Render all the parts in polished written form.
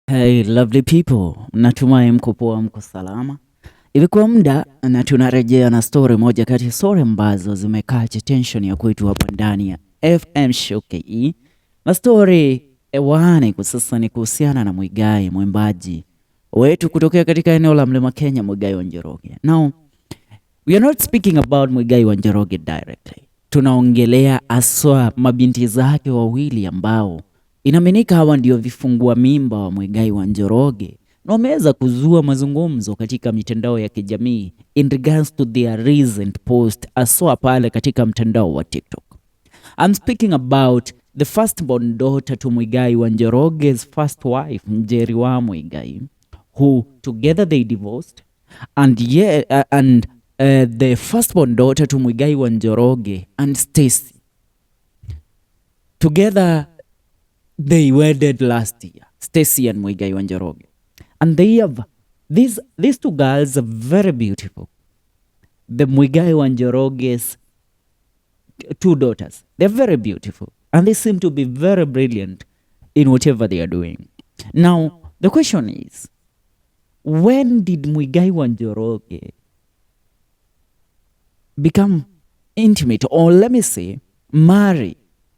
Hey, lovely people, natumai mko poa, mko salama. Ilikuwa muda na tunarejea na story moja kati ya story ambazo zimecatch attention ya kwetu hapa ndani ya FM Show KE. Na story ewani kwa sasa ni kuhusiana na Muigai, mwimbaji wetu kutokea katika eneo la Mlima Kenya, Muigai wa Njoroge. Now, we are not speaking about Muigai wa Njoroge directly. Tunaongelea aswa mabinti zake wawili ambao inaaminika hawa ndio vifungua mimba wa Muigai wa Njoroge na wameweza kuzua mazungumzo katika mitandao ya kijamii in regards to their recent post aswa pale katika mtandao wa TikTok. I'm speaking about the firstborn daughter to Muigai wa Njoroge's first wife, Njeri wa Muigai, who together they divorced, and the firstborn daughter to Muigai wa Njoroge and Stacy. Together they wedded last year, Stacy and Muigai wa Njoroge. And they have, these two girls are very beautiful. The Muigai wa Njoroge's two daughters, they're very beautiful. And they seem to be very brilliant in whatever they are doing. Now, the question is, when did Muigai wa Njoroge become intimate, or let me say, marry?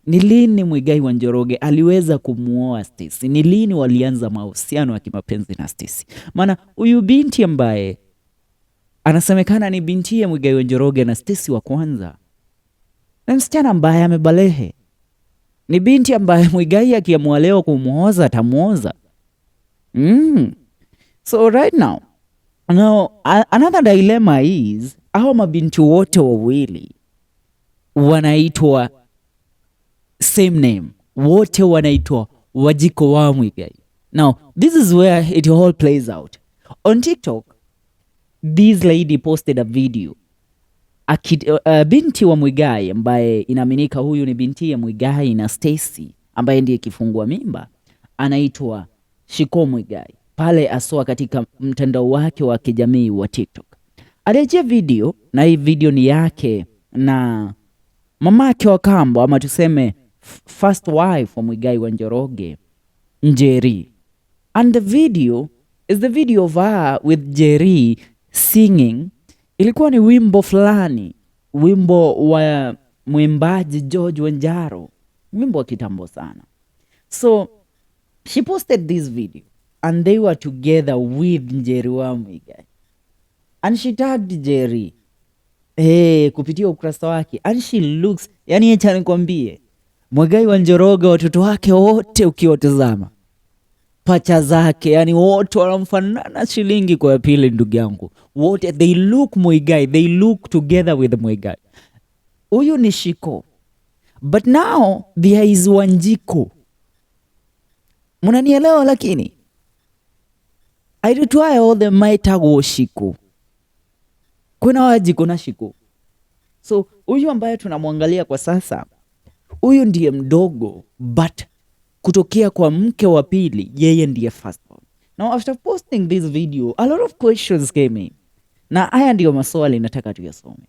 Ni lini Muigai wa Njoroge aliweza kumuoa Stacy? Ni lini walianza mahusiano ya kimapenzi na Stacy? Maana huyu binti ambaye anasemekana ni binti ya Muigai wa Njoroge na Stacy wa kwanza ni msichana ambaye amebalehe, ni binti ambaye Muigai akiamua leo kumuoza atamuoza. So right now another dilemma is hawa mabinti wote wawili wanaitwa same name, wote wanaitwa Wanjiku wa Muigai. Now this is where it all plays out. On TikTok, this lady posted a video. Binti wa Muigai ambaye inaaminika huyu ni binti ya Muigai na Stacy ambaye ndiye kifungua mimba, anaitwa Shiko Muigai, pale asoa katika mtandao wake wa kijamii wa TikTok. Aliachia video, na hii video ni yake na mamake wa kambo, ama tuseme first wife wa Muigai wa Njoroge, Njeri. And the video is the video of her with Njeri singing. Ilikuwa ni wimbo fulani, wimbo wa mwimbaji George Wanjaro, wimbo wa kitambo sana. So she posted this video and they were together with Njeri wa Muigai. And she tagged Njeri, hey, kupitia ukurasa wake. And she looks, yani acha nikwambie, Muigai wa Njoroge watoto wake wote ukiwatazama pacha zake, yani wote wanamfanana shilingi kwa pili, ndugu yangu. Wote they look Muigai, they look together with Muigai. Huyu ni Shiko, but now there is Wanjiku. Mnanielewa? Lakini airitu aya othe maetagwo Shiko, kuna Wanjiku na Shiko. So huyu ambaye tunamwangalia kwa sasa, huyu ndiye mdogo, but kutokea kwa mke wa pili, yeye ndiye firstborn. Now after posting this video, a lot of questions came in. Na haya ndiyo maswali nataka tuyasome.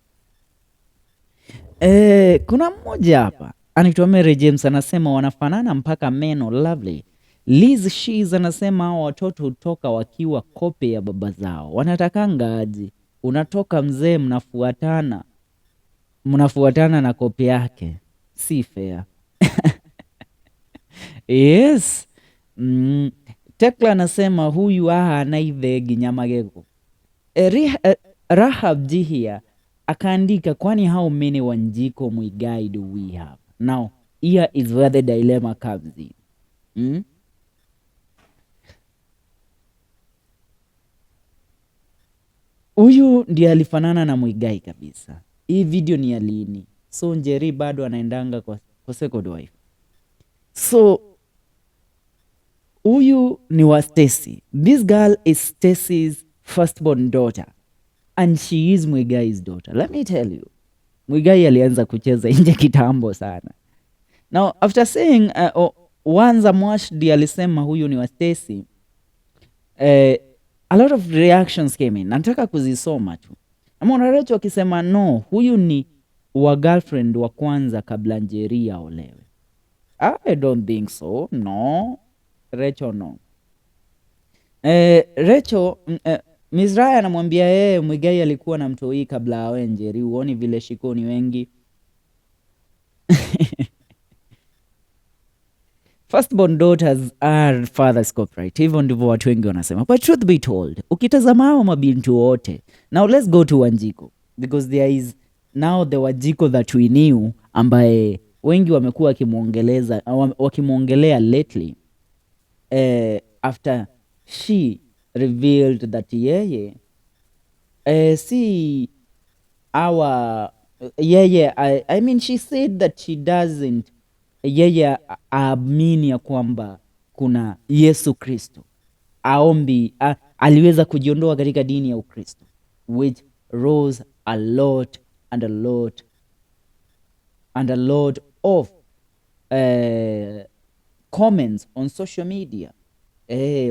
Kuna mmoja hapa anaitwa Mary James anasema wanafanana mpaka meno, lovely. Liz Shiz anasema hao watoto hutoka wakiwa kope ya baba zao, wanatakanga aje? Unatoka mzee, mnafuatana na kope yake, si fair. Yes. Tekla anasema huyu aha anaithe nginya magego. Rahab Jihia akaandika, kwani how many Wanjiku Muigai do we have? Now here is where the dilemma comes in. Huyu ndiye alifanana na Muigai kabisa. Hii video ni ya lini? So Njeri bado anaendanga kwa second wife. So huyu ni wa Stacy. This girl is Stacy's firstborn daughter and she is Muigai's daughter. Let me tell you, Muigai alianza kucheza nje kitambo sana. Now after saying Wanza Mwashdi alisema huyu ni wa Stacy, a lot of reactions came in. Nataka kuzisoma tu. Namwona Rachel akisema no, huyu ni wa girlfriend wa kwanza kabla Njeri aolewe. I don't think so. No. Rachel, no. Rachel, Mizrahi anamwambia yeye Muigai alikuwa na mtoi kabla awe Njeri, huoni vile Shiko ni wengi? Firstborn daughters are father's copyright. Hivyo ndivyo watu wengi wanasema. But truth be told, ukitazama hao mabinti wote. Now let's go to Wanjiku, because there is now the Wanjiku that we knew, ambaye wengi wamekuwa wakimwongelea lately, after she revealed that yeye si our yeye I mean, she said that she doesn't, yeye aamini ya kwamba kuna Yesu Kristo, aombi aliweza kujiondoa katika dini ya Ukristo, which rose a lot and a lot and a lot of comments on social media.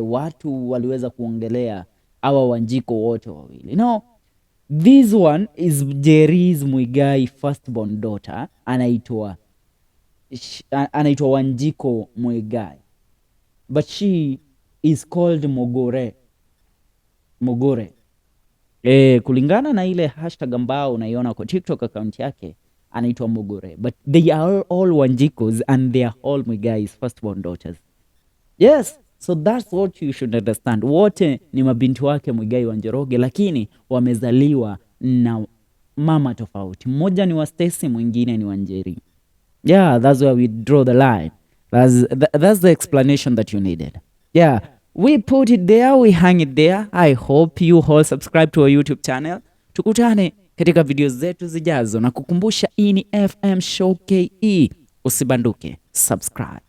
Watu waliweza kuongelea hawa Wanjiku wote wawili. No, this one is Njeri's Muigai firstborn daughter, anaitwa Wanjiku Muigai, but she is called Mugure. Mugure. Kulingana na ile hashtag ambao unaiona kwa TikTok account yake, anaitwa Mugure, but they are all Wanjikus and they are all Muigai's firstborn daughters. Yes, so that's what you should understand. Wote ni mabinti wake Muigai wa Njoroge, lakini wamezaliwa na mama tofauti. Mmoja ni wa Stacy, mwingine ni wa Njeri. Yeah, that's where we draw the line. That's the explanation that you needed. Yeah, we put it there, we hang it there. I hope you all subscribe to our YouTube channel. Tukutane katika video zetu zijazo, na kukumbusha hii ni FM Show KE. Usibanduke, subscribe.